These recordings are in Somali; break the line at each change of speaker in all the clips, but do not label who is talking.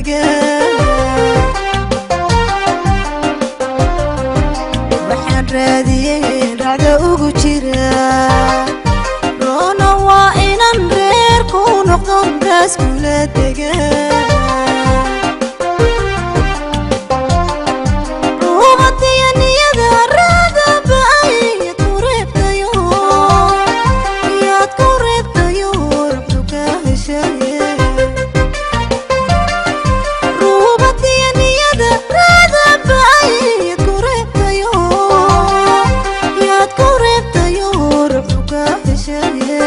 dega. Waxaan raadiyey racda ugu jira, roona waa inaan reer ku noqdon raas kula dega. Ruubadiyo niyada raadaba yaad ku reebtayo, yaad ku reebtayo, ruxdu ka heshaye. Ruubadiyo niyada raadaba yaad ku reebtayo, yaad ku reebtayo, ruxdu ka heshaye.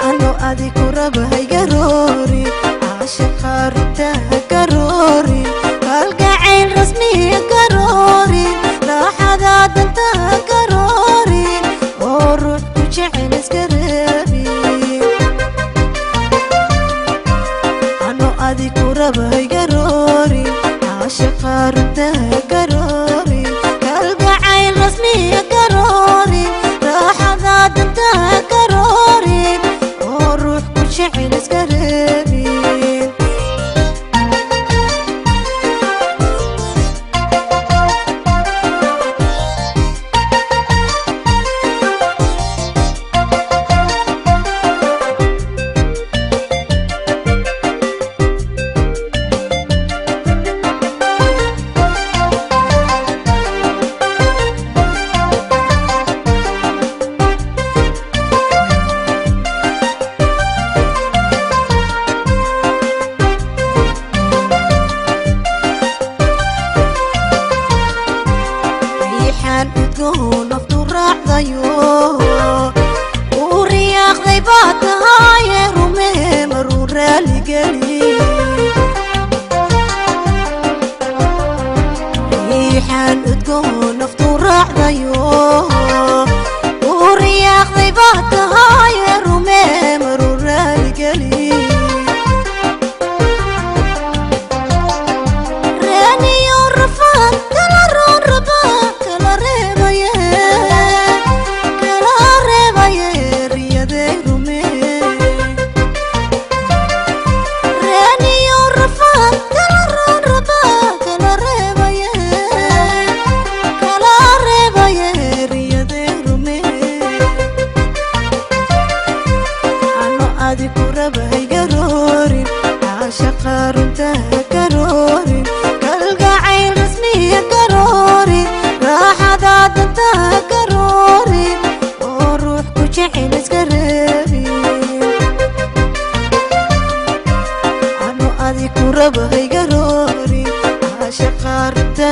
Ano adi ku raba haygaroori, caashaqa runta garoori, kalgacayl rasmiya garoorin, raaxada danta garoorin, oo ruux ku jecel iska reebin. Ano adi ku raba haygaroorin, caashaqa runta garoorin, kalgacayl rasmiya garoorin, raaxada danta garoorin, oo ruux ku jecel iska reebin. Riixaan udgoon naftu raacdayo, uu riyaaqday baa tahaye, rumee maruu raaligeli. Riixaan udgoon naftu raacdayo, uu riyaaqday baa tahaye, rumee maruu raaligeli. Reeniyo rafaad kala roon rabaa, kala reebaye, kala reebaye, riyadey rumee. Reeniyo rafaad kala roon rabaa, kala reebaye, kala reebaye, riyadey rumee. Ano adi ku raba haygaroorin, caashaqa runta garoorin, kalgacayl rasmiya garoorin, raaxada danta garoorin, oo ruux ku jecel iska reebin. Ano adi ku raba haygaroorin, caashaqa runta